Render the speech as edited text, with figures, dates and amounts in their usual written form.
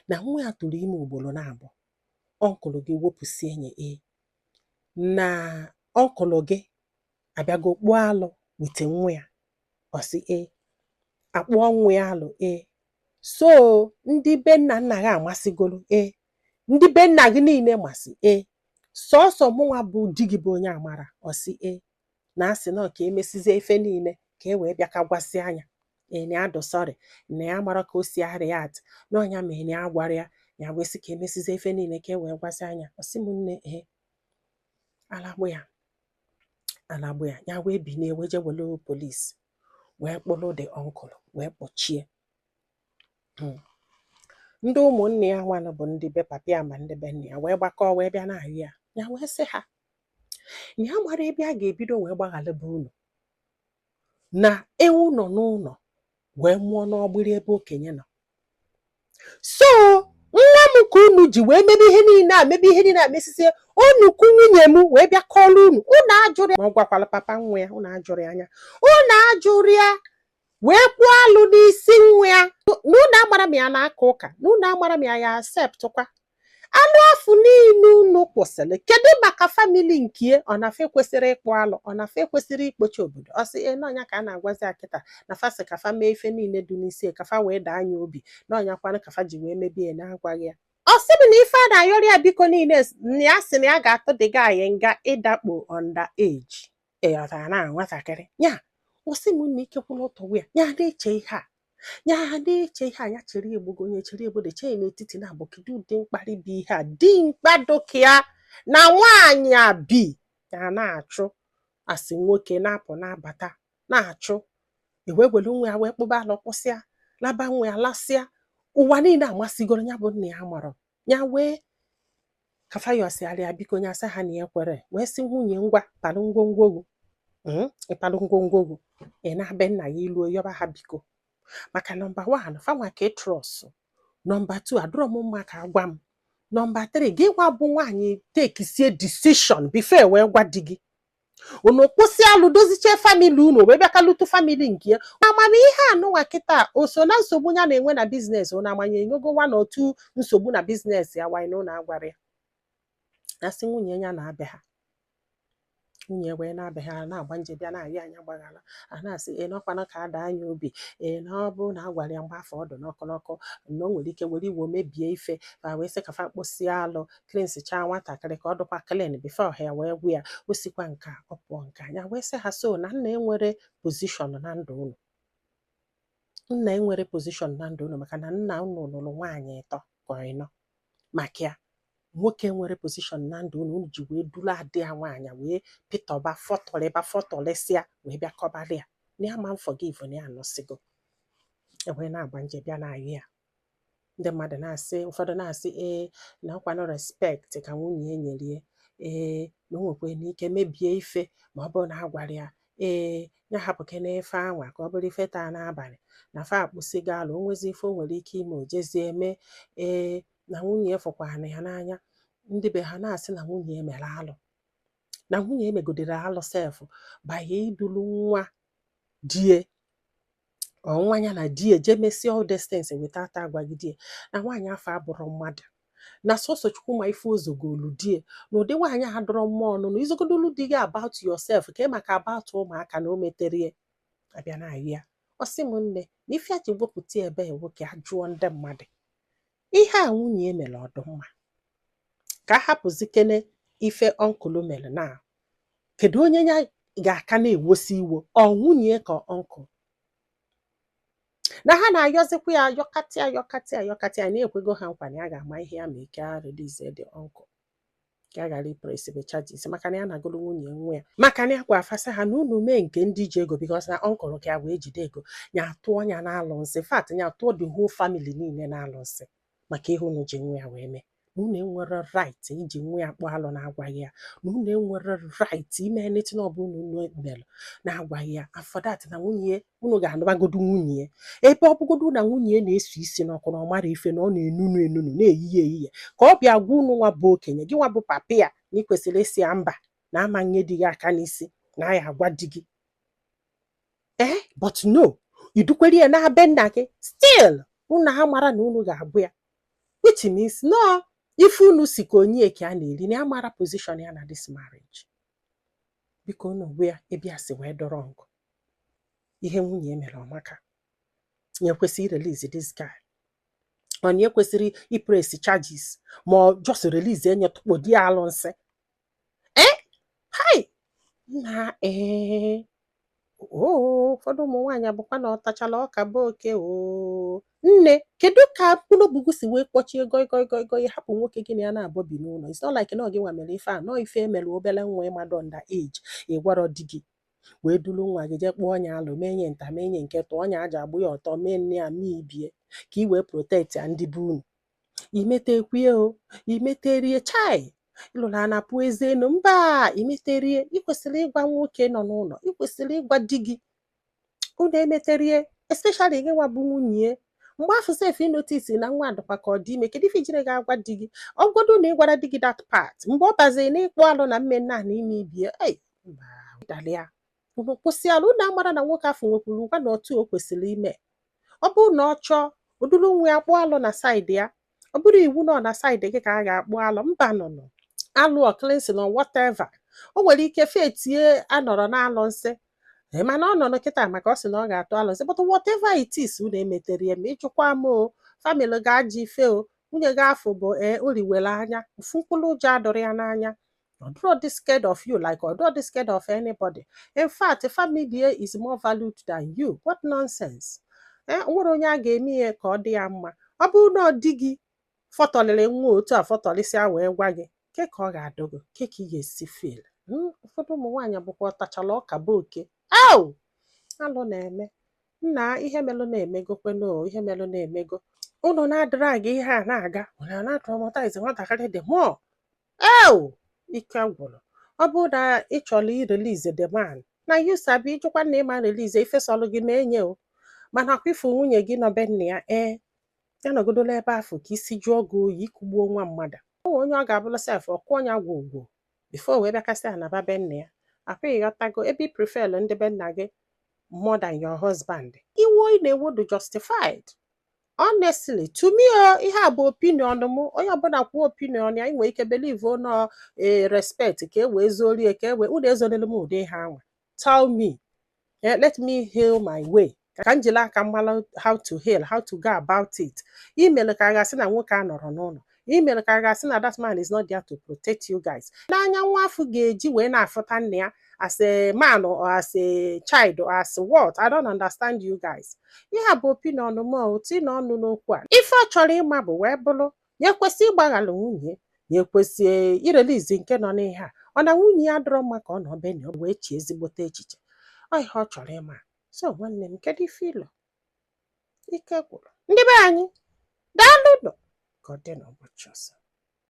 Na nwa ya tụrụ ime ugboro na-abụọ, uncle gị wepụsie nye e na uncle gị abịago kpụọ alụ wite nwa ya. Ọ sị e akpụọ nwa ya alụ e. So ndị be nna nna gị amasịgolo e, ndị be nna gị niile masị e, sọsọ mụnwa bụ di gị bụ onye amara. Ọ sị e na asị nọ ka emesizie ife niile ka e wee bịa ka gwasị anya ee na ya dụ sorry, na ya mara ka o si react na ọnya mere na ya gwara ya. Ya wee sị ka emesizie ife niile ka e wee gwasị anya. Ọ sị m nne, ee, alagbụ ya, alagbụ ya. Ya wee binie wee jee welu police wee kpụrụ the uncle wee kpọchie. Ndị ụmụnne ya nwanụ bụ ndị be papa ya ma ndị be nna ya wee gbakọọ wee bịa na-ayọ ya. Ya wee sị ha na ya mara ebe a ga-ebido wee gbaghalịba unu, na ewu nọ n'ụlọ wee mụọ n'ọgbịrị ebe okenye nọ. So nwa m ka unu ji wee mebe ihe niile a, mebe ihe niile a, mesisie unu kụ nwunye m wee bịa kọọrọ unu. Unu ajụrụ ya, ma ọ gwakwala papa nwa ya, unu ajụrụ ya anya, unu ajụrụ ya wee kwụọ alụ n'isi nwa ya, na unu amara m ya na-aka ụka, na unu amara m ya ya acceptkwa alụ afụ niile unu kwụsịrị. Kedu maka family nke ọ na-afe kwesịrị ịkpụ alụ, ọ na-afe kwesịrị ikpochi obodo? Ọ sị ee, n'ọnya ka a na-agwazi akịta na fa sị ka fa mee ife niile dị n'isi ka fa wee daa anya obi na ọnya kwanụ ka fa ji wee mebie na-agwaghị ya. Ọ sị m na ife a na-ayọrọ ya biko niile, na ya sị na ya ga-atụ dịga anyị nga ịdakpo under age, ịghọtara, na nwatakịrị ya. Ọ sị m na ike kwụrụ ọtọ ya, ya na-eche ihe a, ya na-eche ihe a, ya chere egbugo onye chere egbodo chee n'etiti na abụ. Kedu ụdị mkparị bụ ihe a dị mkpadoka na nwaanyị a bi ya na-achụ asị nwoke na-apụ na-abata na-achụ ewee were nwa ya wee kpụba alụ kwụsịa laba nwa ya lasịa ụwa niile amasịgoro ya bụ nna ya mụrụ ya. Wee kafayọsịarịa biko, nya asa ha na ya kwere wee sị nwunye, ngwa, palụ ngwongwo gị, ịpalụ ngwongwo gị, ị na-abịa nna ya iluo yọba ha biko, maka number one, fanwa ka trust, number two, adụrọ m mma ka agwa m, number three, gị gwa bụ nwaanyị takesie decision before wee gwa di gị. Unu kwụsị alụ, dozichie family unu, wee bịakalụtụ family nke ya. Amamihe anụnwa kịta o so na nsogbu ya na-enwe na business unu amanye enwego nwa na otu nsogbu na business ya wanyị na unu agwara ya. Asị nwunye ya na-abịa ha, nwunye wee na-abịa ha na-agba nje bịa na-ayọ anya gbaghara, a na-asị ee n'ọkwanụ ka ada anya obi ee na ọ bụ na a gwara ya mgbe afọ ọ dị n'ọkụ n'ọkụ na o nwere ike were iwe mebie ife ma wee sị ka fa kpụsịa alụ cleansichaa nwatakịrị ka ọ dịkwa clean before ha wee gwu ya. O sikwa nke a, ọ pụọ nke anya wee sị ha so na nna enwere position na ndụ unu, nna enwere position na ndụ unu, maka na nna unu lụrụ nwaanyị ịtọ ka ịnọ maka ya. Nwoke nwere position na ndụ unu, unu ji wee duru adị ya nwaanyị wee pịtọba fọtọrịba fọtọrịsịa wee bịa kọbalị ya na ya ma m forgive na ya anọsịgo ewee na-agba nje bịa na-ayọ ya. Ndị mmadụ na-asị, ụfọdụ na-asị ee na ọkwanụ respect ka nwunye ya nyere ya, ee na o nwekwa n'ike mebie ife ma ọ bụrụ na a gwara ya ee ya hapụkene ife anwa ka ọ bụrụ ife taa n'abalị na fa akpụsịgo alụ, o nwezi ife o nwere ike ime o jezie mee. Ee, na nwunye ya fụkwana ya n'anya. Ndị be ha na-asị na nwunye ya mere alụ, na nwunye ya megodere alụ sef banye idulu nwa die ọ nwa ya na di eje mesie all these things without agwaghị die, na nwaanyị afọ abụrụ mmadụ, na sọsọ Chukwu ma ife ozogolu die, na ụdị nwaanyị a dọrọ mmụọ ọnụnụ izogodolu di gị about yourself ka ị maka about ụmụaka na o metere ya. Abịa na-ayọ ya. Ọ sị m nne, na ife a ji wepụta ebe ewu ka a jụọ ndị mmadụ ihe a nwunye ya mere ọdụmma ka a hapụzikene ife uncle mere. Na kedu onye ya ga-aka na-ewosi iwo, ọ nwunye ka uncle? Na ha na-ayọzikwa ya ayọkatị ayọkatị ayọkatị ya na-ekwego ha nkwa na ya ga-ama ihe ya ma ike a release the uncle ka a ghara ipressibe charges, maka na ya na-agụrụ nwunye nwa ya, maka na ya gwa afasa ha na unu mee nke ndị ji ego, because na uncle ka ya wee jide ego ya atụọ ya na-alụ nsị fat ya atụọ the whole family niile na-alụ nsị maka ihe unu ji nwa ya wee mee, na unu enwere right iji nwa ya kpụọ alụ na-agwaghị ya, na unu enwere right ime anything ọbụla unu mere na-agwaghị ya. And for that, na nwunye unu ga-anụbagodu nwunye ya, ebe ọ bụgodu na nwunye ya na-esu isi n'ọkụ, na ọ mara ife, na ọ na-enunu enunu na-eyiye eyiye, ka ọ bịa gwa unu nwa bụ okenye gị nwa bụ papa ya na ị kwesịrị ịsị ya mba, na ama nye di gị aka n'isi na ya agwa di gị ee. But no, idukwere ya na be nna gị, still unu amara na unu ga-agwa ya. Which means no ife unu si ka onye ka a na-eri na ya mara position ya na this marriage. Biko, unu gwa ya ebe a si wee dọrọ ngụ ihe nwunye ya mere. Ọmaka ya kwesịrị release this guy, ọ na ekwesịrị ipress charges, ma ọ just release enye tụkpo di ya alụ nsị. Hai na ee, oo, ụfọdụ ụmụ nwaanyị bụkwa na ọ tachala ọka bụ oke. Oo nne, kedu ka mkpụrụ obi gị si wee kpọchie goi goi goi goi, hapụ nwoke gị na ya na-abọbi n'ụlọ? It's not like na ọ gị nwa mere ife a nọọ, ife emere obere nwa ịmadụ under age. Ị gwarọ di gị wee duru nwa gị jee kpụọ ọnya alụ, mee nye nta, mee nye nke, tụọ ọnya aja, agbụ ya ọtọ, mee nne ya, mee ibie, ka ị wee protect ya ndị be unu. Imetekwie o, imeterie chai ịlụrụ a na-apụ eze enu mba. Imeterie, ị kwesịrị ịgwa nwoke nọ n'ụlọ, ị kwesịrị ịgwa di gị unu emeterie, especially gị nwa bụ nwunye. Mgbe afọ sef ị notice na nwa dịkwa ka ọ dị ime, kedu ife ijire ga-agwa di gị? Ọ gwago na ị gwara di gị that part, mgbe ọ baziri n'ịkpụ alụ na mmenne a na ime ibie, ei mba, dalịa unu kwụsị alụ. Unu amara na nwoke afọ nwekwuru ngwa na otu o kwesịrị ime. Ọ bụrụ na ọ chọọ ụdụrụ nwa ya kpụọ alụ na side ya, ọ bụrụ iwu nọ na side gị ka a ga-akpụ alụ, mba nụnụ alụ ọ cleansing or whatever. O nwere ike fetie anọrọ na-alụ nsị, mana ọ nọ kịta maka ọ sị na ọ ga-atụ alụ nsị. But whatever it is, unu emetere ya. Ma ịjụkwa m o, family ga-ajụ ife o nwunye gị afọ bụ ee, o riwere anya ofu mkpụrụ ụjọ adọrọ ya n'anya. Ọ dịrọ dị scared of you, like ọ dịrọ dị scared of anybody. In fact, family is more valued than you. What nonsense! Ee, o nwere onye a ga-eme ihe ka ọ dị ya mma. Ọ bụrụ na ọ di gị fọtọlịrị nwa otu a, fọtọlịsịa wee gwa gị ke ka ọ ga-adụ gị, ke ka ị ga-esi feel? Ụfọdụ ụmụ nwaanyị bụkwa ọtachala ọka bụ oke au alụ na-eme nna. Ihe melụ na-emegokwenu o, ihe melụ na-emego. Unu na-adịrị aga ihe a na-aga, unu na-atraumatize nwatakịrị dị mụọ ew. Ike gwụrụ. Ọ bụrụ na ị chọrọ irelease the man na you sabi, ịjụkwa na ịma release ifesolụ gị ma enye o. Mana akwa ifu nwunye gị nọ be nna ya, ee, ya nọgodola ebe afọ ka isi jụọ gị oyi, ịkụgbuo nwa mmadụ. O nwere onye ọ ga-abụla sef ọkụ ọnya gwogwo before wee bịakasị anaba be nna ya. Akwa ịghọtago ebe ị prefer ndị be nna gị more than your husband, iwe ị na-ewo dị justified, honestly. To me o, ihe a bụ opinion m. Onye ọbụla kwuo opinion ya. Ị nwere ike believe nọ e respect ka e wee zorie ka e wee unu ezonelu m ụdị ihe anwa. Tell me, let me heal my way, ka m jiri aka m mara how to heal, how to go about it. Imere ka a ga-asị na nwoke a nọrọ n'ụlọ, imere ka a ga-asị na that man is not there to protect you guys. N'anya nwa afọ ga-eji wee na-afụta nna ya as a man or as a child or as what? I don't understand you guys. Ihe a bụ opinion m o, tinye ọnụ n'okwu a. Ife ọ chọrọ ịma bụ wee bụrụ ya ekwesị ịgbaghalụ nwunye ya, ekwesị irelease nke nọ n'ihe a, ọ na nwunye ya dọrọ mma ka ọ nọ be na wee chie ezigbote echiche. Ọ ihe ọ chọrọ ịma. So nwanne m, kedu ife ịlọ? Ike gwụrụ ndị be anyị. Daalụ nụ, ka ọ dị n'ụbọchị ọzọ.